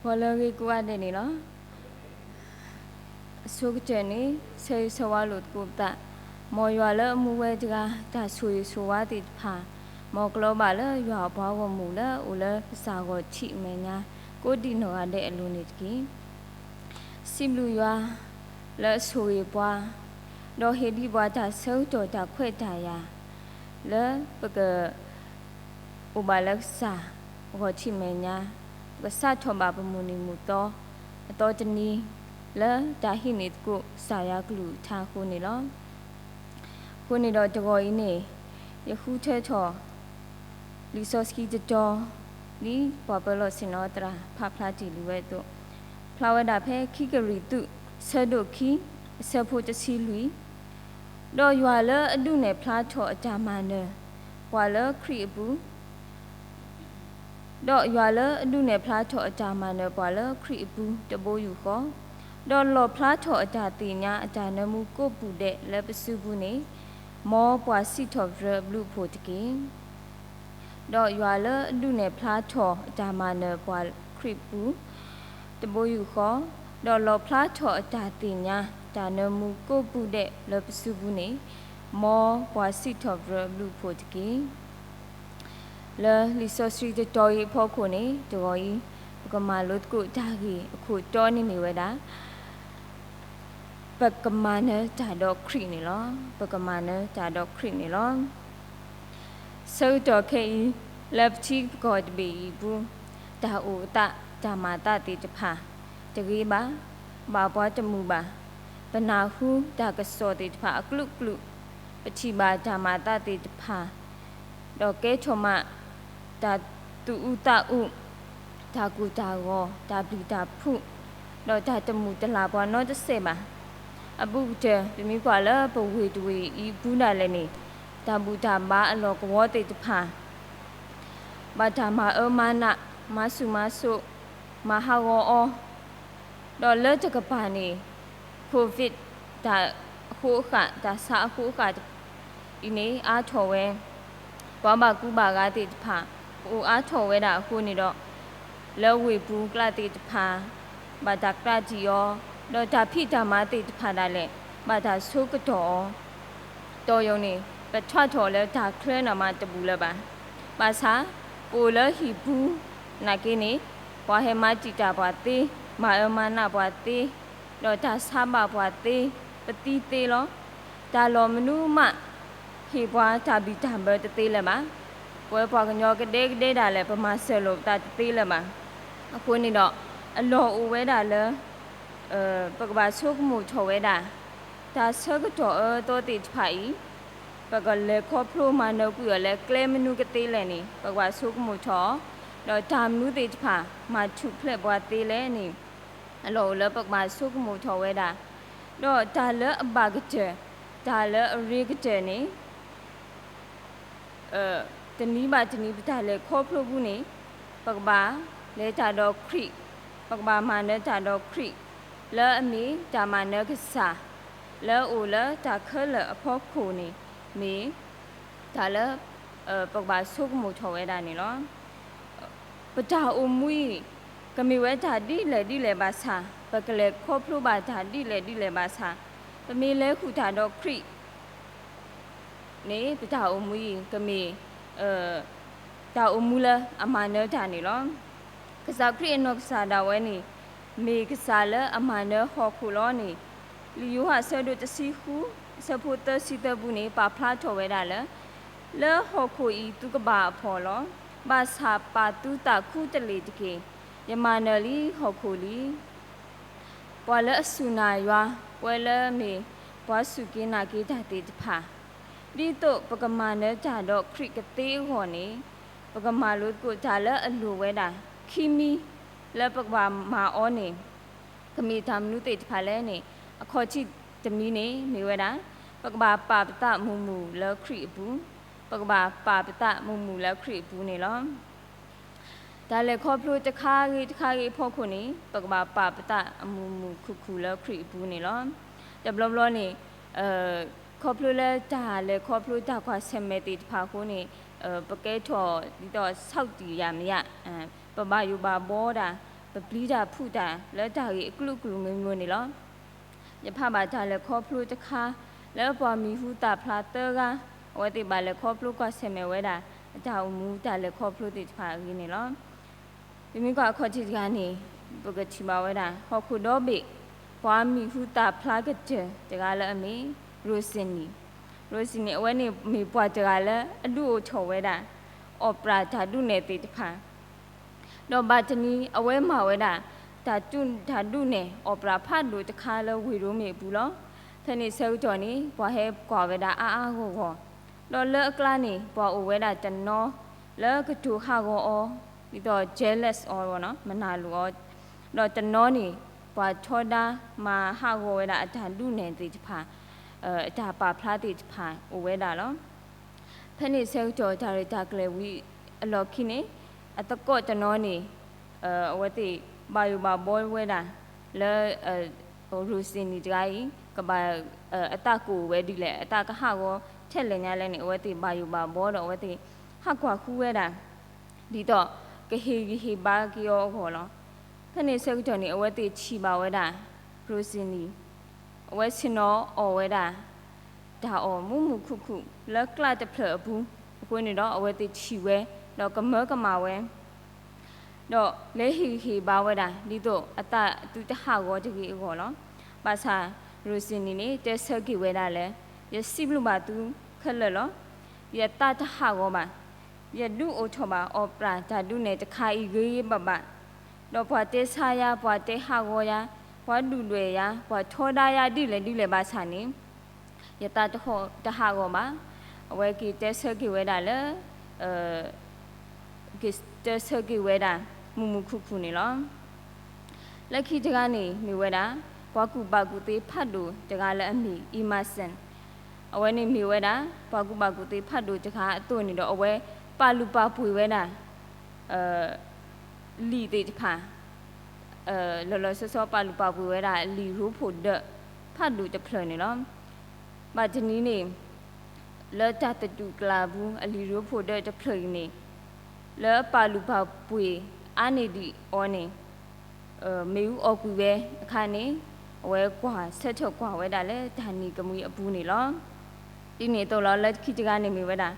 ဂီၤလၢအဂ့ၤကိးဂၤဒဲးန့ၣ်လီၤ. အဆိကတၢၢ်န့ၣ် ဆၢဂ့ၤဆၢဝါလိာ်သကိးပသး, မ်ယွၤလၢအမူဝဲတဂၤ တၢ်ဆိၣ်ဂ့ၤဆိၣ်ဝါသ့ၣ်တဖၣ်, မ်ကျီဘၣ်လၢယွၤအပှၤဂီၢ်မုၢ်လၢအအိၣ်လၢကစၢ်ဂီၤထံးအမဲာ်ညါ ကိးဒံးနီၢ်ဂၤဒဲးအလိၤန့ၣ်တက့ၢ်. စံးဘျုးယွၤ လၢအဆိၣ်ဂ့ၤပှၤ, ဒီးဟ့ၣ်ဒံးပှၤတၢ်ဆၢကတီၢ်တၢ်ခွဲးတၢ်ယာ် လၢပက အိၣ်ဘၣ်လၢကစၢ်ဂီၤထံးမဲာ်ညါ, ပကစးထီၣ်ဘၣ်ပမုၢ်နံၤမုၢ်သီ အသီတနံၤ လၢတၢ်ဟံးန့ၢ်သကိးကစၢ်ယွၤကလုၢ်ကထါအဃိန့ၣ်လီၤ. အဃိန့ၣ်ဒီးတဂီၤအံၤန့ၣ် ယဃုထၢထီၣ် လံာ်စီဆှံတတီၤ ဒ်ပှၤပၢၤလီၢ်ဆ့ၣ်နီၤသရၣ် ဖးဖျါတ့ၢ်လံဝဲအသိး, ဖျါဝဲဒၣ်ဖဲခံကရံၣ်သူး ဆၢဒိၣ်ခံ အဆၢဖိတဆံလွံၢ်, ဒီးယွၤလၢအဒုးနဲၣ်ဖျါထီၣ်အတၢ်မၤနၢၤ ပှၤလၢခရံာ်အပူၤ ဒီးယွၤလၢအဒုးနဲၣ်ဖျါထီၣ်အတၢ်မၤနၢၤပှၤလၢခရံာ်အပူၤတဘိယူၢ်ဃီ, ဒီးလီၣ်ဖျါထီၣ်အတၢ်သ့ၣ်ညါအတၢ်နၢမူကိးပူၤဒဲးလၢပစုပူၤန့ၣ်, မ်ပှၤစံးထီၣ်ပတြၢၤအဘျုးအဖှိၣ်တက့ၢ်. ဒီးယွၤလၢအဒုးနဲၣ်ဖျါထီၣ်အတၢ်မၤနၢၤပှၤခရံာ်ပူၤ တဘိယူၢ်ဃီ, ဒီးလီၣ်ဖျါထီၣ်အတၢ်သ့ၣ်ညါ တၢ်နၢမူကိးပူၤဒဲးလၢပစုပူၤန့ၣ်, မ်ပှၤစံးထီၣ်ပတြၢၤအဘျုးအဖှိၣ်တက့ၢ်. လၢလံာ်စီဆှံတတီၤအံၤအဖီခိၣ်န့ၣ် တဂီၤအံၤ ပကမၤလိသကိးတၢ်ဂ့ၢ်အခိၣ်တီန့ၣ်မ့ၢ်ဝဲဒၣ် ပကမၤနၢၤတၢ်ဒီးခရံာ်န့ၣ်လီၤ. ပကမၤနၢၤတၢ်ဒီးခရံာ်န့ၣ်လီၤ. ဆၢကတီၢ်ခဲအံၤ လၢပထံပကီၢ်တဘ့ၣ်အံၤအပူၤ, တၢ်အိၣ်အသး တၢ်မၤအသးသ့ၣ်တဖၣ် တဂ့ၤဘၣ်, ဘၣ်ပှၤတမုာ်ဘၣ်. ပနၢ်ဟူတၢ်ကစီၣ်သ့ၣ်တဖၣ်အကလုာ်ကလုာ်, ပထံၣ်ဘၣ်တၢ်မၤအသးသ့ၣ်တဖၣ် ဒီးကဲထီၣ်မး တၢ်သူၣ်အုးသးအုး, တၢ်ကိၢ်တၢ်ဂီၤ, တၢ်ပျံၤတၢ်ဖုး, ဒီးတၢ်တမုာ်တလၤပှၤနီတစဲးဘၣ်. အဘူးကတၢၢ် ပမ့ၢ်ကွၢ်လၢပဝ့ၢ်တဝ့ၢ်အံၤအပူၤဒၣ်လဲာ်န့ၣ်, တၢ်ဘူၣ်တၢ်ဘါအလီၢ်ကဝီၤသ့ၣ်တဖၣ် ဘၣ်တၢ်မၤအၢမၤနး, မၤဆူၣ်မၤစိး, မၤဟးဂီၤအီၤ, ဒီးလၢတကပၤန့ၣ် COVID တၢ်အဃိအဃာ်, တၢ်ဆါအဃိအဃာ်အံၤန့ၣ် အါထီၣ်ဝဲ, ပှၤဘၣ်ကူဘၣ်ဂာ်သ့ၣ်တဖၣ် အိၣ်အါထီၣ်ဝဲဒၣ်အဃိန့ၣ်ဒီး, လၢဝ့ၢ်ပူၤကျါသ့ၣ်တဖၣ် ဘၣ်တၢ်ကြၢးတံၢ်အီၤ, ဒီးတၢ်ဖံးတၢ်မၤသ့ၣ်တဖၣ်ဒၣ်လဲာ် ဘၣ်တၢ်ဆိကတီၢ်အီၤ တီၢ်ယိာ်န့ၣ် ပထီၣ်ထီၣ်လၢတၢ်ချၢနၢ်မးတဘူၣ်လၢၤဘၣ်. ဘၣ်ဆၣ် ပအိၣ်လၢဟံၣ်ပူၤနာ်က့န့ၣ်, ပှၤဟဲမၤတံာ်တာ်ပှၤသ့, မၤအၢမၤနးပှၤသ့, ဒီးတၢ်ဆါဘၣ်ပှၤသ့, ပသံသ့လီၤ. တၢ်လီၢ်မနုၤမး ဟ့ၣ်ပှၤတၢ်ဘံၣ်တၢ်ဘၢတသ့လၢၤဘၣ်. ပဝဲပှၤကညီကဒဲကဒဲဒၣ်လဲာ် ပမၤစၢၤလိာ်ပသးတသ့လၢၤဘၣ်. အဃိန့ၣ်ဒီး အလီၢ်အိၣ်ဝဲဒၣ်လၢ ပကဘၣ်ဆိကမိၣ်ထီၣ်ဝဲဒၣ် တၢ်ဆၢကတီၢ်အၢသီသ့ၣ်တဖၣ်အံၤ ပကလဲၤခီဖျိမၤနၢၤကွံာ်အီၤလၢကျဲမနုၤကသ့လဲၣ်န့ၣ် ပကဘၣ်ဆိကမိၣ်ထီၣ်, ဒီးတၢ်မနုၤသ့ၣ်တဖၣ် မၤထူၣ်ဖျဲးပှၤသ့လဲၣ်န့ၣ် အလီၢ်အိၣ်လၢပကဘၣ်ဆိကမိၣ်ထီၣ်ဝဲဒၣ်, ဒီးတၢ်လၢအဘၣ်ကတၢၢ်, တၢ်လၢအရ့ကတၢၢ်န့ၣ် တနံၤဘၣ်တနံၤပတၢ်လဲၤခီဖျိပူၤန့ၣ် ပကဘၣ်လဲၤတၢ်ဒီးခရံာ်, ပကဘၣ်မၤနၢၤတၢ်ဒီးခရံာ်, လၢအမ့ၢ်တၢ်မၤနၢၤကစၢ် လၢအအိၣ်လၢတၢ်ခဲလၢာ်အဖီခိၣ်န့ၣ် မ့ၢ်တၢ်လၢ ပကဘၣ်ဆိကမိၣ်ထီၣ်ဝဲဒၣ်န့ၣ်လီၤ. ပတၢ်အိၣ်မူအံၤ ကမ့ၢ်ဝဲတၢ်ဒ်လဲၣ်ဒ်လဲၣ်ဘၣ်ဆၣ်, ပကလဲၤခီဖျိဘၣ်တၢ်ဒ်လဲၣ်ဒ်လဲၣ်ဘၣ်ဆၣ်, ပမ့ၢ်လဲၤဃုာ်တၢ်ဒီးခရံာ် န့ၣ် ပတၢ်အိၣ်မူအံၤ ကမ့ၢ် တၢ်အိၣ်မူလၢအမၤနၢၤတၢ်န့ၣ်လီၤ. ကစၢ်ခရံာ်အနီၢ်ကစၢ်ဒၣ်ဝဲန့ၣ် မ့ၢ်ကစၢ်လၢအမၤနၢၤဟီၣ်ခိၣ်လီၤန့ၣ် လံာ်ယိၤဟၣ်အဆၢဒိၣ်တဆံဃု အဆၢဖိသၢဆံသၢပူၤန့ၣ် ပာ်ဖျါထီၣ်ဝဲဒၣ်လၢ လၢဟီၣ်ခိၣ်အံၤသုကဘၣ်အဖှီၣ်လီၤ. ဘၣ်ဆၣ်ပာ်သုသးခူတလ့ၢ်တက့ၢ်. ယမၤနၢၤလံဟီၣ်ခိၣ်လံ ပှၤလၢအစူၢ်နာ်ယွၤ ပှၤလၢအမ့ၢ်ပှၤစူၢ်က့ၤနာ်က့ၤတၢ်သ့ၣ်တဖၣ်, ဒ်သိးပကမၤနၢၤတၢ်ဒီးခရံာ်ကသ့အဂီၢ်န့ၣ်, ပကမၤလိသကိးတၢ်လၢအလိၣ်ဝဲဒၣ် ခံမံၤ လၢပကဘၣ်မၤအီၤန့ၣ် ကမ့ၢ်တၢ်မနုၤသ့ၣ်တဖၣ်လဲၣ်န့ၣ်, အခီၣ်ထံးတမံၤန့ၣ်မ့ၢ်ဝဲဒၣ် ပကဘၣ်ပာ်ပသးမုာ်မုာ်လၢခရံာ်အပူၤ, ပကဘၣ်ပာ်ပသးမုာ်မုာ်လၢခရံာ်အပူၤန့ၣ်လီၤ. တၢ်လဲၤခီဖျိတခါဂ့ၤတခါဂ့ၤအဖီခိၣ်န့ၣ် ပကဘၣ်ပာ်ပသးအမုာ်မုာ်ခုၣ်ခုၣ်လၢခရံာ်အပူၤန့ၣ်လီၤ. တဘျီဘျီန့ၣ် ခီဖျိလၢတၢ်လဲၤခီဖျိတၢ်ကွၢ်ဆၢၣ်မဲာ်သ့ၣ်တဖၣ်အဃိန့ၣ် ပကဲထီၣ်ဒ်သိး ဆၣ်တံၢ်ယၤမယၤ, ပဘၣ်ယိၣ်ဘၣ်ဘီဒၣ် ပပျံၤတၢ်ဖုးတၢ်လၢတၢ်ဂ့ၢ်အကလုာ်ကလုာ်မံၤမံၤန့ၣ်လီၤ. ယဖးဘၣ်တၢ်လဲၤခီဖျိတခါ လၢပှၤမံၤဟူသၣ်ဖျါသၢဂၤ အဝဲသ့ၣ်ဘၣ်လဲၤခီဖျိကွၢ်ဆၢၣ်မဲာ်ဝဲဒၣ် အတၢ်အိၣ်မူတၢ်လဲၤခီဖျိသ့ၣ်တဖၣ်အဂ့ၢ်န့ၣ်လီၤ. ပမ့ၢ်ကွၢ်အခီၣ်ထံးတဂၤန့ၣ် ပကထံၣ်ဘၣ်ဝဲဒၣ် ဟီၣ်ခိၣ်ဒီဘ့ၣ် ပှၤမံၤဟူသၣ်ဖျါကတၢၢ်တဂၤလၢအမ့ၢ် Rossini, Rossini အဝဲန့ၣ်မ့ၢ်ပှၤတဂၤလၢအဒုးအိၣ်ထီၣ်ဝဲဒၣ် opera တၢ်ဒုးနဲၣ်သ့ၣ်တဖၣ် ဒီးဘၣ်တနံၤအဝဲမၤဝဲဒၣ် တၢ်ဒုးနဲၣ် opera ဖးဒိၣ်တခါလၢဝ့ၢ်ရိမ့ၤအပူၤလီၤ. ဖဲန့ၣ်ဆၢကတီၢ်န့ၣ် ပှၤဟဲကွၢ်ဝဲဒၣ်အါအါဂီၢ်ဂီၢ်, ဒီးလၢအကျါန့ၣ် ပှၤအိၣ်ဝဲဒၣ်တနီၤ လၢကတိၤဟးဂီၤအီၤ, ဒ်သိး jealous အီၤ မနၤလိာ်အီၤ, ဒီးတနီၤန့ၣ် ပှၤထီဒါမၤဟးဂီၤဝဲဒၣ်အတၢ်ဒုးနဲၣ်သ့ၣ်တဖၣ်, အတၢ်ပာ်ဖျါသ့ၣ်တဖၣ်အိၣ်ဝဲဒၣ်လီၤ. ဖဲန့ၣ်ဆၢကတီၢ်တၢ်ရဲၣ်တၢ်ကျဲၤဝံၤအလီၢ်ခံန့ၣ် အသကိးတနီၤန့ၣ် အဝဲသ့ၣ်ဘၣ်ယိၣ်ဘၣ်ဘီဝဲဒၣ် လၢ Rossini တဂၤအံၤ ကဘၣ် အသးကအိၣ်ဝဲဒ်လဲၣ် အသးကဟးဂီၤထဲလဲၣ်ညါလဲၣ်န့ၣ် အဝဲသ့ၣ်ဘၣ်ယိၣ်ဘၣ်ဘီဒီးအဝဲသ့ၣ်ဟးကွၢ်ဃုဝဲဒၣ် ဒ်သိးကဟ့ၣ်ဂံၢ်ဟ့ၣ်ဘါက့ၤအီၤအဂီၢ်လီၤ. ဖဲန့ၣ်ဆၢကတီၢ်န့ၣ် အဝဲသ့ၣ်ထံၣ်ဘၣ်ဝဲဒၣ် Rossini အဝဲဆ့ၣ်နီၤအီၣ်ဝဲဒၣ် တၢ်အီၣ်မူးမူးခုၣ်ခုၣ်လၢကျးတဖျၢၣ်အပူၤ, အဃိန့ၣ်ဒီးအဝဲသ့ၣ်ထံၣ်ဝဲ ဒီးကမၢကမၣ်ဝဲ ဒီးလဲၤဟ့ၣ်ဂံၢ်ဟ့ၣ်ဘါဝဲဒၣ် ဒ်သိးအသးသုတဟးဂီၤတဂ့ၤအဂီၢ်လီၤ. ဘၣ်ဆၣ် Rossini န့ၣ် တဲဆၢက့ၤဝဲဒၣ်လၢ ယစံးဘျုးဘၣ်သုခဲလၢာ်လီၤ. ယသးတဟးဂီၤဘၣ်. ယဒုးအိၣ်ထီၣ်ဘၣ် opera တၢ်ဒုးနဲၣ်တခါအံၤဂ့ၤဂ့ၤဘၣ်ဘၣ်, ဒီးပှၤတဲဆါယၤ, ပှၤတဲဟးဂီၤယၤ, ပှၤဒုၣ်ဒွဲၣ်ယၤ, ပှၤထီဒါယၤဒ်လဲၣ်ဒ်လဲၣ်ဘၣ်ဆၣ်န့ၣ် ယသးတဟးဂီၤဘၣ်. အဝဲက့ၤတဲဆၢက့ၤဝဲဒၣ်လၢ က့ၤတဲဆၢက့ၤဝဲဒၣ် မူးမူးခုၣ်ခုၣ်န့ၣ်လီၤ. လၢခံတဂၤန့ၣ်မ့ၢ်ဝဲဒၣ် ပှၤကူၣ်ဘၣ်ကူၣ်သ့ဖးဒိၣ်တဂၤလၢအမ့ၢ် Emerson, အဝဲန့ၣ်မ့ၢ်ဝဲဒၣ် ပှၤကူၣ်ဘၣ်ကူၣ်သ့ဖးဒိၣ်တဂၤအသိးန့ၣ်ဒီး အဝဲပာ်လုၢ်ပာ်ပှ့ၤဝဲဒၣ် လံာ်သ့ၣ်တဖၣ် လီၤလီၤဆီဆီပာ်လုၢ်ပာ်ပှ့ၤဝဲဒၣ် လံာ်ရိဖှိၣ်ဒၢး ဖးဒိၣ်တဖျၢၣ်န့ၣ်လီၤ. ဘၣ်တနံၤန့ၣ် လၢတၢ်သတူၢ်ကျါပူၤ အလံာ်ရိဖှိၣ်ဒၢးတဖျၢၣ်အံၤန့ၣ် လၢပာ်လုၢ်ပာ်ပှ့ၤအါန့ၢ်ဒံးအီၤန့ၣ် မ့ၣ်အူအီၣ်ကွံာ်ဝဲအခါန့ၣ် အဝဲကွၢ်ဆၢထၢၣ်ကွၢ်ဝဲဒၣ်လၢတၢ်နံၤကမှံအပူၤန့ၣ်လီၤ. ဒ်န့ၣ်အသိးလီၤ လၢခံတဂၤန့ၣ်မ့ၢ်ဝဲဒၣ်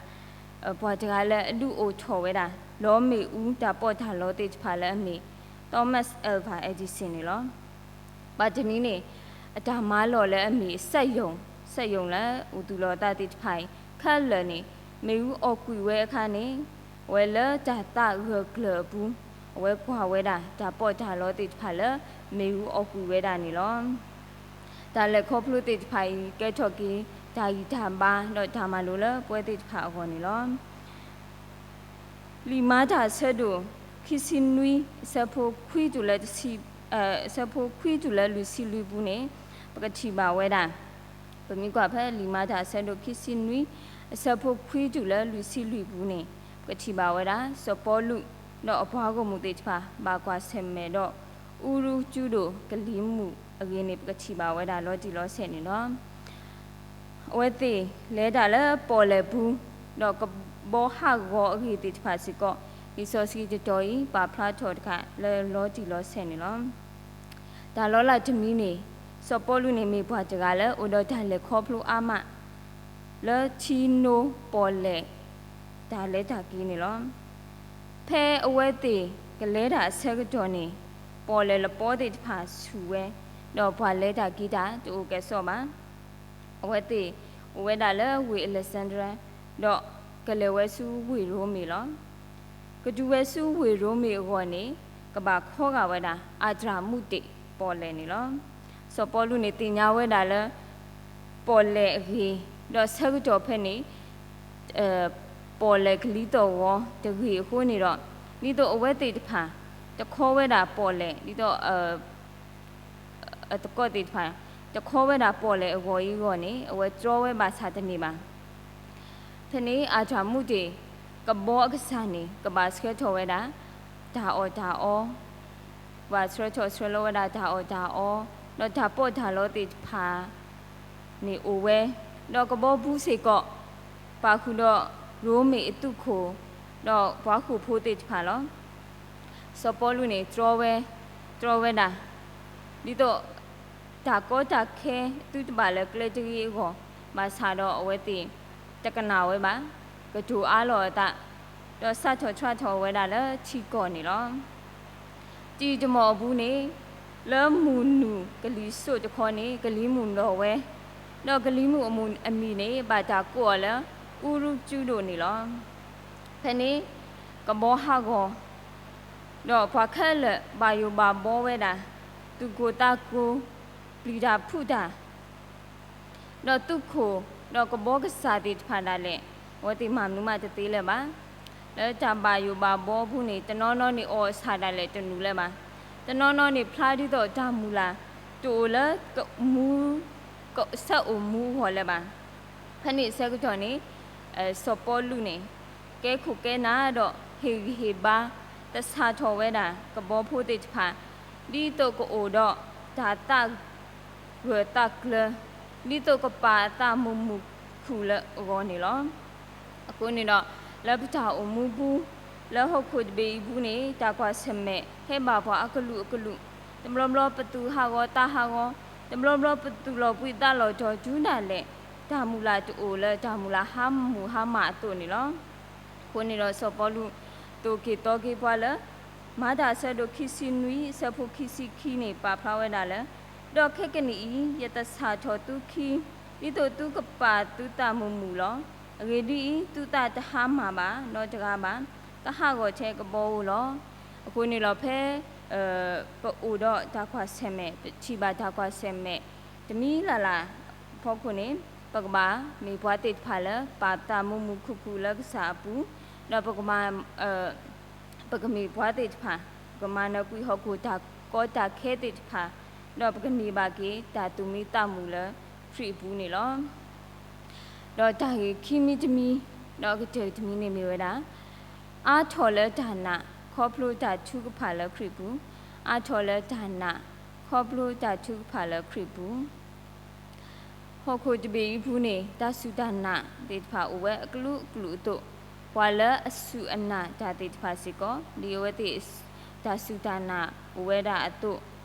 ပှၤတဂၤလၢအဒုးအိၣ်ထီၣ်ဝဲဒၣ် လီမ့ၣ်အူတၢ်ပီးတၢ်လီသ့ၣ်တဖၣ်လၢအမ့ၢ် Thomas Alva Edison န့ၣ်လီၤ. ဘၣ်တနံၤန့ၣ် အတၢ်မၤလီၢ်လၢအမ့ၢ် စက်ရုံ, စက်ရုံလၢအိၣ်သူၣ်လီၤအသးသ့ၣ်တဖၣ်အံၤ ခဲလၢာ်န့ၣ် မ့ၣ်အူအီၣ်ကွံာ်ဝဲအခါန့ၣ် အဝဲလၢတၢ်သးဂၢၢ်ကျၢၤအပူၤ အဝဲကွၢ်ဝဲဒၣ်တၢ်ပီးတၢ်လီသ့ၣ်တဖၣ်လၢမ့ၣ်အူအီၣ်ကွံာ်ဝဲဒၣ်န့ၣ်လီၤ. တၢ်လဲၤခီဖျိသ့ၣ်တဖၣ်အံၤ ကဲထီၣ်က့ၤတၢ်ဂံၢ်တၢ်ဘါ ဒီးတၢ်မၤလိလၢပဝဲသ့ၣ်တဖၣ်အဂီၢ်န့ၣ်လီၤ. လံာ်မၤတၢ်အဆၢဒိၣ် ခံဆံနွံ အဆၢဖိခွံတုၤလၢတဆံ အဆၢဖိခွံတုၤလၢလွံၢ်ဆံလွံၢ်ပူၤန့ၣ် ပကထံၣ်ဘၣ်ဝဲဒၣ် ပမ့ၢ်ကွၢ်ဖဲလံာ်မၤတၢ်အဆၢဒိၣ်ခံဆံနွံ အဆၢဖိခွံတုၤလၢလွံၢ်ဆံလွံၢ်ပူၤန့ၣ် ပကထံၣ်ဘၣ်ဝဲဒၣ် စီၤပီလူး ဒီးအပှၤဂီၢ်မုၢ်သ့ၣ်တဖၣ် ဘၣ်ကွၢ်ဆၢၣ်မဲာ်ဒီး အူရူကၠူဒိၣ်ကလံၤမုၢ်အဂ့ၢ်န့ၣ် ပကထံၣ်ဘၣ်ဝဲဒၣ်လီၤတံၢ်လီၤဆဲးန့ၣ်လီၤ. အဝဲသ့ၣ်လဲၤတၢ်လၢပီၣ်လဲၣ်ပူၤ ဒီးကဘီဟးဂီၤအဂ့ၢ်သ့ၣ်တဖၣ်စ့ၢ်ကီး လံာ်စီဆှံတတီၤအံၤ ပာ်ဖျါထီၣ်တခါလၢလီၤတံၢ်လီၤဆဲးန့ၣ်လီၤ. တၢ်လီၤလးတမံၤန့ၣ် စီၤပီလူးန့ၣ်မ့ၢ်ပှၤတဂၤလၢအိၣ်ဒီးတၢ်လဲၤခီဖျိအါမး လၢထံနိပီၣ်လဲၣ် တၢ်လဲၤတၢ်က့ၤန့ၣ်လီၤ. ဖဲအဝဲသ့ၣ်ကလဲၤတၢ်အဆၢကတီၢ်န့ၣ် ပီၣ်လဲၣ်လပီသ့ၣ်တဖၣ်ဆူၣ်ဝဲ, ဒီးပှၤလဲၤတၢ်က့ၤတၢ်တအိၣ်ကဲၣ်ဆိးဘၣ်. အဝဲသ့ၣ်အိၣ်ဝဲဒၣ်လၢဝ့ၢ် Alexandria ဒီးကလဲၤဝဲဆူဝ့ၢ်ရိမ့ၤလီၤ. ကတုၤဝဲဆူဝ့ၢ်ရိမ့ၤအဂီၢ်န့ၣ် ကဘၣ်ခီဂာ်ဝဲဒၣ် အၤတြၢ်မူးတ့ၣ်ပီၣ်လဲၣ်န့ၣ်လီၤ. စီၤပီလူးန့ၣ်သ့ၣ်ညါဝဲဒၣ်လၢ ပီၣ်လဲၣ်အဂ့ၤ, ဒီးဆၢကတီၢ်ဖဲန့ၣ် ပီၣ်လဲၣ်ကလံၤသီၣ်ဂီၤတဂ့ၤအဃိန့ၣ်ဒီး ဒ်သိးအဝဲသ့ၣ်တဖၣ် တခီဝဲဒၣ်ပီၣ်လဲၣ် ဒ်သိး အသကိးသ့ၣ်တဖၣ် တခီဝဲဒၣ်ပီၣ်လဲၣ်အဂီၢ်အံၤအဂီၢ်န့ၣ် အဝဲတြီဝဲဘၣ်ဆၣ်တန့ၢ်ဘၣ်. ဖဲန့ၣ် အၤတြၢ်မူးတ့ၣ် ကဘီအကစၢ်န့ၣ် ကဘၣ်ဆှၢထီၣ်ဝဲဒၣ် တၢ်အီၣ်တၢ်အီ, ကဘၣ်ဆှၢထီၣ်ဆှၢလီၤဝဲဒၣ်တၢ်အီၣ်တၢ်အီ, ဒီးတၢ်ပီးတၢ်လီသ့ၣ်တဖၣ်န့ၣ်အိၣ်ဝဲ, ဒီးကဘီပူၤစ့ၢ်ကီး ပာ်ဃုာ်ဒီးရိမ့ၤအသုးခိၣ် ဒီးပှၤဃိာ်ဖိသ့ၣ်တဖၣ်လီၤ. စီၤပီလူးန့ၣ်တြီဝဲ တြီဝဲဒၣ် ဒ်သိး တၢ်ကီတၢ်ခဲသုတဘၣ်လၢကျဲတဂ့ၤအဂီၢ် ဘၣ်ဆၣ်ဒီးအဝဲသ့ၣ်တကနၣ်ဝဲဘၣ်, ကတိၤအါလီၤအသး ဒီးစးထီၣ်ဆှးထီၣ်ဝဲဒၣ်လၢထံကီၢ်န့ၣ်လီၤ. တံၤတမီၣ်အပူၤန့ၣ် လၢမုၢ်နုာ်ကလံၤစိးတခီန့ၣ် ကလံၤမုၢ်လီၤဝဲ, ဒီးကလံၤမုၢ်အမုၢ်အမံၤန့ၣ် ဘၣ်တၢ်ကိးအီၤလၢ အူရူကၠူဒိၣ်န့ၣ်လီၤ. ဖဲန့ၣ် ကဘီဟးဂီၤ ဒီးပှၤခဲလၢာ်ဘၣ်ယိၣ်ဘၣ်ဘီဝဲဒၣ်, သူၣ်ကိၢ်သးကိၤ, ပျံၤတၢ်ဖုးတၢ် ဒီးသုးခိၣ် ဒီးကဘီကစၢ်သ့ၣ်တဖၣ်ဒၣ်လဲာ် အဝဲသ့ၣ်မၤမနုၤမးတသ့လၢၤဘၣ်. လၢတၢ်ဘၣ်ယိၣ်ဘၣ်ဘီအပူၤန့ၣ် တနီၤနီၤန့ၣ်အီၣ်အဆၣ်ဒၣ်လဲာ်တနုာ်လၢၤဘၣ်. တနီၤနီၤန့ၣ်ဖျါဒ်သိးတၢ်မုၢ်လၢ် တအိၣ်လၢ မူ ကဆၢအိၣ်မူအဂီၢ်လၢၤဘၣ်. ဖဲန့ၣ်အဆၢကတီၢ်န့ၣ် စီၤပီလူးန့ၣ် ကဲခိၣ်ကဲနၢ်ဒီးဟ့ၣ်ဂံၢ်ဟ့ၣ်ဘါ သဆၣ်ထီၣ်ဝဲဒၣ် ကဘီဖိသ့ၣ်တဖၣ် ဒ်သိးကအိၣ်ဒီးတၢ်သး ဂၢၢ်သးကျၢၤ ဒ်သိးကပာ်အသးမုာ်မုာ်ခုၣ်လၢအဂီၢ်န့ၣ်လီၤ. အဃိန့ၣ်ဒီး လၢပတၢ်အိၣ်မူပူၤ လၢဟီၣ်ခိၣ်တဘ့ၣ်အံၤပူၤန့ၣ် တၢ်ကွၢ်ဆၢၣ်မဲာ်ဟဲဘၣ်ပှၤအကလုာ်ကလုာ်, တဘျီဘျီပသူၣ်ဟးဂီၤသးဟးဂီၤ, တဘျီဘျီပသူၣ်လီၤဘှံးသးလီၤတီၤတုၤဒၣ်လဲာ် တၢ်မုၢ်လၢ်တအိၣ်လၢတၢ်မုၢ်လၢ်ဟါမုၢ်ဟါမးအသိးန့ၣ်လီၤ. အဃိန့ၣ်ဒီးစီၤပီလူး သိၣ်က့ၤသီက့ၤပှၤလၢ မၤတၢ်အဆၢဒိၣ်ခံဆံနွံ အဆၢဖိခံဆံခံန့ၣ် ပာ်ဖျါဝဲဒၣ်လၢ ဒီးခဲကနံၣ်အံၤ ယသဆၣ်ထီၣ်သုခံ ဒ်သိးသုကပာ်သုသးမုာ်မုာ်လီၤ. အဂ့ၢ်ဒ်အံၤ, သုသးတဟါမၢ်ဘၣ်နီတဂၤဘၣ်, ကဟးဂီၤထဲကဘီဧိၤလီၤ. အဃိန့ၣ်လီၤ ဖဲ ပအိၣ်ဒီးတၢ်ကွၢ်ဆၢၣ်မဲာ် ပထံၣ်ဘၣ်တၢ်ကွၢ်ဆၢၣ်မဲာ် တမံၤလၢ်လၢ်အဖီခိၣ်န့ၣ် ပကဘၣ်မ့ၢ်ပှၤသ့ၣ်တဖၣ်လၢ ပာ်သးမုာ်မုာ်ခုၣ်ခုၣ်လၢကစၢ်အပူၤ, ဒီးပကမၤ ပကမ့ၢ်ပှၤသ့ၣ်တဖၣ် ပကမၤနၢၤကွံာ်ဟီၣ်ခိၣ်တၢ်ကီတၢ်ခဲသ့ၣ်တဖၣ်, ဒီးပကန့ၢ်ဘၣ်က့ၤတၢ်သူၣ်မံသးမုာ်လၢခရံာ်အပူၤန့ၣ်လီၤ. ဒီးတၢ်ဂ့ၢ်ခံမံၤတမံၤ ဒီးအကတၢၢ်တမံၤန့ၣ်မ့ၢ်ဝဲဒၣ် အါထီၣ်လၢတၢ်နာ် ခီဖျိတၢ်ထုကဖၣ်လၢခရံာ်ပူၤ, အါထီၣ်လၢတၢ်နာ် ခီဖျိတၢ်ထုကဖၣ်လၢခရံာ်ပူၤ ဟီၣ်ခိၣ်တဘ့ၣ်အံၤပူၤန့ၣ် တၢ်စူၢ်တၢ်နာ်သ့ၣ်တဖၣ်အိၣ်ဝဲအကလုာ်ကလုာ်အသိး, ပှၤလၢအစူၢ်အနာ်တၢ်သ့ၣ်တဖၣ်စ့ၢ်ကီး ဒ်အဝဲသ့ၣ် တၢ်စူၢ်တၢ်နာ်အိၣ်ဝဲဒၣ်အသိး,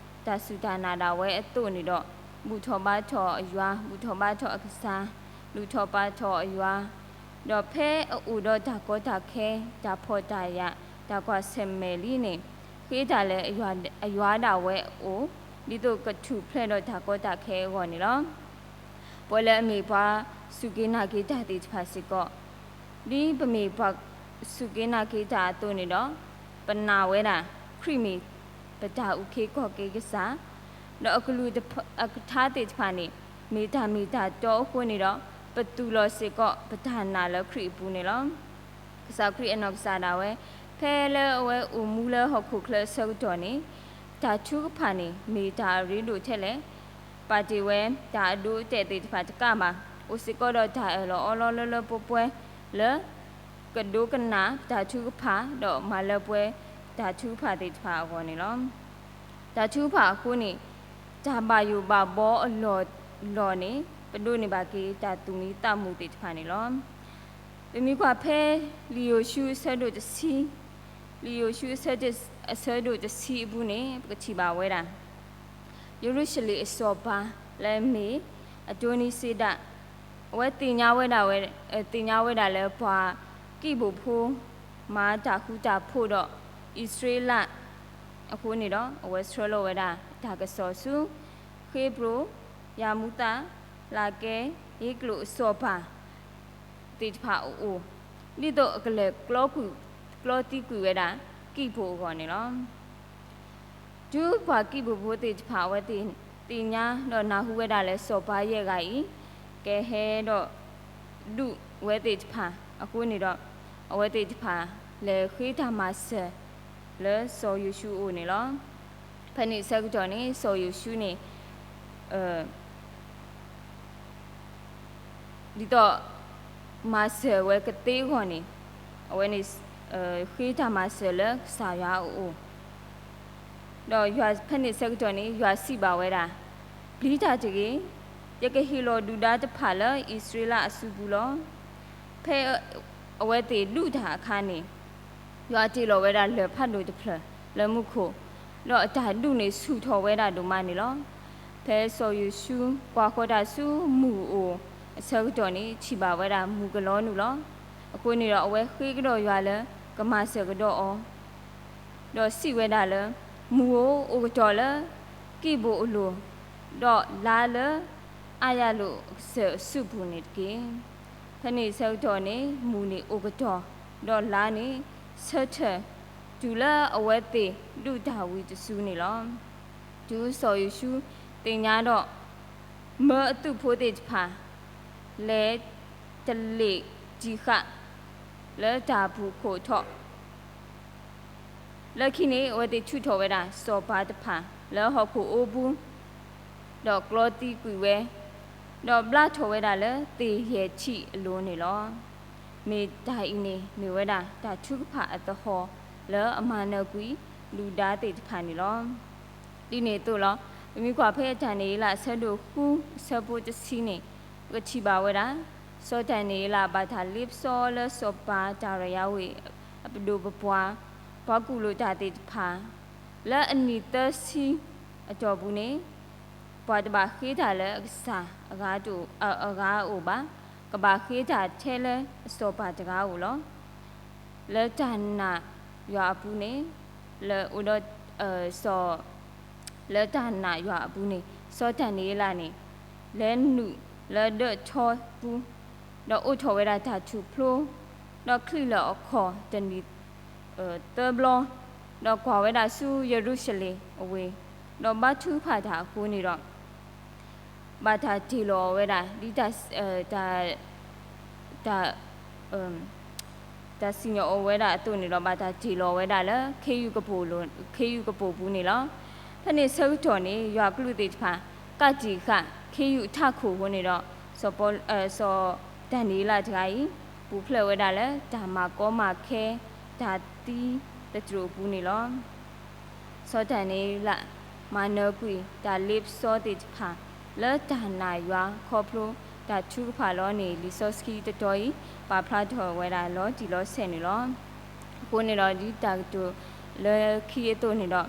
တၢ်စူၢ်တၢ်နာ်ဒၣ်ဝဲအသိးန့ၣ်ဒီး ဘူၣ်ထီၣ်ဘါထီၣ်အယွၤ, ဘူၣ်ထီၣ်ဘါထီၣ်အကစၢ်, ဘူၣ်ထီၣ်ဘါထီၣ်အယွၤ, ဒီးဖဲအအိၣ်ဒီးတၢ်ကီတၢ်ခဲ, တၢ်ဖှီၣ်တၢ်ယာ်, တၢ်ကွၢ်ဆၢၣ်မဲာ်လံန့ၣ် ဃ့တၢ်လၢအယွၤဒၣ်ဝဲအအိၣ်, ဒ်သိးကထူၣ်ဖျဲးဒီးတၢ်ကီတၢ်ခဲအဂီၢ်န့ၣ်လီၤ. ပဝဲလၢအမ့ၢ်ပှၤစူၢ်က့ၤနာ်က့ၤတၢ်သ့ၣ်တဖၣ်စ့ၢ်ကီး, ဒ်ပမ့ၢ်ပှၤစူၢ်က့ၤနာ်က့ၤတၢ်အသိးန့ၣ်ဒီး, ပနာ်ဝဲဒၣ် ခရံာ်မ့ၢ်ပတၢ်အုၣ်က့ၤခီၣ်က့ၤကစၢ်, ဒီးအကလုၢ်အကထါသ့ၣ်တဖၣ်န့ၣ် မ့ၢ်တၢ်မ့ၢ်တၢ်တီအဃိန့ၣ်ဒီး, ပသူၣ်လီၤစ့ၢ်ကီးပတၢ်နာ်လၢခရံာ်အပူၤန့ၣ်လီၤ. ကစၢ်ခရံာ်အနီၢ်ကစၢ်ဒၣ်ဝဲ, ဖဲလၢအဝဲအိၣ်မူလၢဟီၣ်ခိၣ်ချၢအဆၢကတီၢ်န့ၣ်, တၢ်ထုကဖၣ်န့ၣ် မ့ၢ်တၢ်အရ့ဒိၣ်ထဲလဲၣ်, ပာ်တ့ၢ်ဝဲတၢ်အဒိအတဲာ်သ့ၣ်တဖၣ်တကးဘၣ်, အိၣ်စ့ၢ်ကီးဒီးတၢ်အၢၣ်လီၤအီလီၤလၢလၢပှဲၤပှဲၤလၢ ကဒိကနၣ်တၢ်ထုကဖၣ် ဒီးမၤလၢပှဲၤတၢ်ထုကဖၣ်သ့ၣ်တဖၣ်အဂီၢ်န့ၣ်လီၤ. တၢ်ထုကဖၣ်အဃိန့ၣ် တၢ်ဘၣ်ယိၣ်ဘၣ်ဘီအလီၢ်လီၢ်န့ၣ် ပဒိးန့ၢ်ဘၣ်က့ၤတၢ်သူၣ်မံသးမုာ်သ့ၣ်တဖၣ်န့ၣ်လီၤ. ပမ့ၢ်ကွၢ်ဖဲ လံာ်ယိၤၡူအဆၢဒိၣ်တဆံ, လံာ်ယိၤၡူအဆၢဒိၣ်တဆံအပူၤန့ၣ် ပကထံၣ်ဘၣ်ဝဲဒၣ် ယရူၤၡလ့ၣ်အစီၤပၤလၢအမ့ၢ် အတိနံစ့ဒၣ်, အဝဲသ့ၣ်ညါဝဲဒၣ်ဝဲ, သ့ၣ်ညါဝဲဒၣ်လၢပှၤကံၢ်ဘိၣ်ဖိ မၤတၢ်ဃူတၢ်ဖိးဒီးအံၣ်စရ့လးအဃိန့ၣ်ဒီး အဝဲဆှၢလီၤဝဲဒၣ်တၢ်ကစီၣ်ဆူ ဃ့ပရိာ်, ယၤမူသၣ်, လၢကဲ, အ့ကျိာ်အစီၤပၤ သ့ၣ်တဖၣ်အအိၣ်, ဒ်သိးအကလဲၤကျီကွံာ်, ကျီသံကွံာ်ဝဲဒၣ် ကံၢ်ဘိၣ်အဂီၢ်န့ၣ်လီၤ. တုၤပှၤကံၢ်ဘိၣ်ဖိသ့ၣ်တဖၣ်အဝဲသ့ၣ်သ့ၣ်ညါဒီးနၢ်ဟူဝဲဒၣ်လၢစီၤပၤယဲၢ်ဂၤအံၤ ကဟဲဒီး ဒုးဝဲသ့ၣ်တဖၣ်အဃိန့ၣ်ဒီး အဝဲသ့ၣ်တဖၣ်လဲၤဃ့တၢ်မၤစၢၤလၢစီၤယိၤၡူအအိၣ်န့ၣ်လီၤ. ဖဲန့ၣ်အဆၢကတီၢ်န့ၣ် စီၤယိၤၡူန့ၣ် ဒ်သိးမၤစၢၤဝဲကသ့အဂီၢ်န့ၣ် အဝဲန့ၣ် ဃ့တၢ်မၤစၢၤလၢကစၢ်ယွၤအအိၣ်, ဒီးဖဲန့ၣ်အဆၢကတီၢ်န့ၣ် ယွၤစံးဘၣ်ဝဲဒၣ်, ပျံၤတၢ်တဂ့ၤ, ယကဟ့ၣ်လီၤဒုၣ်ဒါတဖၣ်လၢအံၣ်စရ့လးအစုပူၤလီၤ. ဖဲအဝဲသ့ၣ်ဒုးတၢ်အခါန့ၣ် ယွၤတ့ၢ်လီၤဝဲဒၣ်လၢၢ်ဖးဒိၣ်တဖျၢၣ်လၢမူခိၣ်, ဒီးအတၢ်ဒူၣ်န့ၣ်ဆူၣ်ထီၣ်ဝဲဒၣ်ဒိၣ်မးန့ၣ်လီၤ. ဖဲစီၤယိၤၡူကွၢ်ဃီၤတၢ်ဆူမုၢ်အိၣ်အဆၢကတီၢ်န့ၣ် ထံၣ်ဘၣ်ဝဲဒၣ်မုၢ်ကလီၤနုာ်လီၤ. အဃိန့ၣ်ဒီးအဝဲဃ့ကဒီးယွၤလၢကမၤစၢၤကဒီးအီၤ ဒီးစံးဝဲဒၣ်လၢ မုၢ်ဧိၤ အိၣ်ကတီၤလၢကံၢ်ဘိအလိၤ, ဒီးလါလၢအါယၤလိာ်အကစၢၢ်အစုပူၤန့ၣ်တက့ၢ်. ဖဲန့ၣ်အဆၢကတီၢ်န့ၣ် မုၢ်န့ၣ်အိၣ်ကတီၤ, ဒီးလါန့ၣ်ဆၢထၢၣ် တုၤလၢအဝဲသ့ၣ်ဒုၣ်တၢ်ဝံၤတစုန့ၣ်လီၤ. တုၤစီၤယိၤၡူသ့ၣ်ညါဒီး မၢအသုးဖိသ့ၣ်တဖၣ် လဲၤတလ့ၣ်တံာ်ဃာ် လၢတၢ်ပူၤခိၣ်ထီၣ် လၢခံန့ၣ် အဝဲသ့ၣ်ထုးထီၣ်ဝဲဒၣ်စီၤပၤတဖၣ်လၢဟီၣ်ခိၣ်အူပူၤ, ဒီးကျီသံကွံာ်ဝဲ, ဒီးဘျါထီၣ်ဝဲဒၣ်လၢသ့ၣ်ယဲၢ်ထံၣ်အလိၤန့ၣ်လီၤ. မ့ၢ်တၢ်အံၤန့ၣ် မ့ၢ်ဝဲဒၣ်တၢ်ထုကဖၣ်အသဟီၣ်လၢအမၤနၢၤကွံာ်ဒုၣ်ဒါသ့ၣ်တဖၣ်န့ၣ်လီၤ. ဒ်န့ၣ်အသိးလီၤ. ပမ့ၢ်ကွၢ်ဖဲတၢ်နံၤအ့လးအဆၢဒိၣ်ဃုအဆၢဖိတဆံန့ၣ် ပကထံၣ်ဘၣ်ဝဲဒၣ် စီၤဒၤနံးယ့လးဘၣ်တၢ်လ့ပစီလၢစီၤပၤတၢ်ရဲၣ်ယါဝ့ၢ် အပဒိၣ်ပပှၢ် ပှၤကူၣ်လိာ်တၢ်သ့ၣ်တဖၣ် လၢအနံၣ်သၢဆံအတီၢ်ပူၤန့ၣ် ပှၤတဘၣ်ဃ့တၢ်လၢအကစၢ်အဂၤတအိၣ်, အဂၤအအိၣ်ဘၣ်, ကဘၣ်ဃ့တၢ်ထဲလၢအစီၤပၤတဂၤအအိၣ်လီၤ. လၢတၢ်နာ်ယွၤအပူၤန့ၣ်, လၢအိၣ်ဒီး စီၤ လၢတၢ်နာ်ယွၤအပူၤန့ၣ် စီၤဒၤနံးယ့လးန့ၣ် လဲၤနုာ်လၢဒၢးထီပူၤ, ဒီးအိးထီၣ်ဝဲဒၣ်တၢ်ထူၣ်ဖျိ, ဒီးချံၣ်လၢာ်အခီၣ်တနံၤသၢဘျီ, ဒီးကွၢ်ဝဲဒၣ်ဆူယရူၤၡလ့ၣ်အဝ့ၢ်, ဒီးဘါထုကဖၣ်တၢ်အဃိန့ၣ်ဒီး ဘၣ်တၢ်တ့ၢ်လီၤအီၤဝဲဒၣ် ဒ်တၢ် တၢ် တၢ်စံၣ်ညီၣ်အီၤဝဲဒၣ်အသိးန့ၣ်ဒီး ဘၣ်တၢ်တ့ၢ်လီၤဝဲဒၣ်လၢ ခ့ယုၢ်ကပိာ်လိၤ, ခ့ယုၢ်ကပိာ်ပူၤန့ၣ်လီၤ. ဖဲန့ၣ်ဆၢကတီၢ်န့ၣ် ယွၤအကလူးသ့ၣ်တဖၣ် ကးတံာ်ဃာ်ခ့ယုၢ်အထးခိၣ်အဃိန့ၣ်ဒီး စီၤပီ, စီၤဒၤနံးယ့လးတဂၤအံၤ ပူၤဖျဲးဝဲဒၣ်လၢ တၢ်မၤကီမၤခဲ တၢ်သံသတြိာ်အပူၤန့ၣ်လီၤ. စီၤဒၤနံးယ့လး မၤနၢၤကွံာ်တၢ်လ့ပစီသ့ၣ်တဖၣ် လၢတၢ်နာ်ယွၤခီဖျိတၢ်ထုကဖၣ်လီၤန့ၣ် လံာ်စီဆှံတတီၤအံၤ ပာ်ဖျါထီၣ်ဝဲဒၣ်လီၤတံၢ်လီၤဆဲးန့ၣ်လီၤ. အဃိန့ၣ်ဒီး ဒ်တၢ်ကတိၤလၢခံအသိးန့ၣ်ဒီး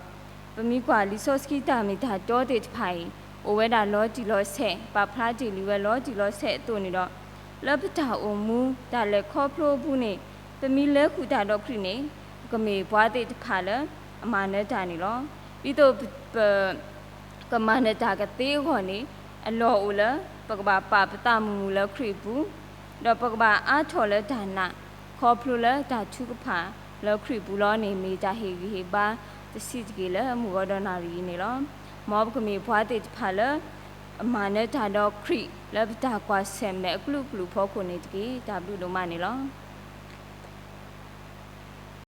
ပမ့ၢ်ကွၢ်လံာ်စီဆှံတၢ်မ့ၢ်တၢ်တီသ့ၣ်တဖၣ်အံၤ အိၣ်ဝဲဒၣ်လီၤတံၢ်လီၤဆဲး, ပာ်ဖျါတ့ၢ်လံဝဲလီၤတံၢ်လီၤဆဲးအသိးန့ၣ်ဒီး လၢပတၢ်အိၣ်မူတၢ်လဲၤခီဖျိအပူၤန့ၣ် ပမ့ၢ်လဲၤဃုာ်တၢ်ဒီးခရံာ်န့ၣ် ပကမ့ၢ်ပှၤသ့ၣ်တဖၣ်လၢအမၤနၢၤတၢ်န့ၣ်လီၤ. ဒ်သိးပ ကမၤနၢၤတၢ်ကသ့အဂီၢ်န့ၣ် အလီၢ်အိၣ်လၢ ပကဘၣ်ပာ်ပသးမုာ်မုာ်လၢခရံာ်အပူၤ, ဒီးပကဘၣ်အါထီၣ်လၢတၢ်နာ် ခီဖျိလၢတၢ်ထုကဖၣ်လၢခရံာ်အပူၤလီၤန့ၣ် မ့ၢ်တၢ်ဟ့ၣ်ဂံၢ်ဟ့ၣ်ဘါတဆံးတက့ၢ်လၢမုၢ်ဂီၤဒီးနၣ်ရံၣ်အံၤန့ၣ်လီၤ. မ်ပကမ့ၢ်ပှၤသ့ၣ်တဖၣ်လၢ အမၤနၢၤတၢ်ဒီးခရံာ်လၢပတၢ်ကွၢ်ဆၢၣ်မဲာ်အကလုာ်ကလုာ်အဖီခိၣ်န့ၣ်တက့ၢ်. တၢ်ဘျုးဒိၣ်မးန့ၣ်လီၤ.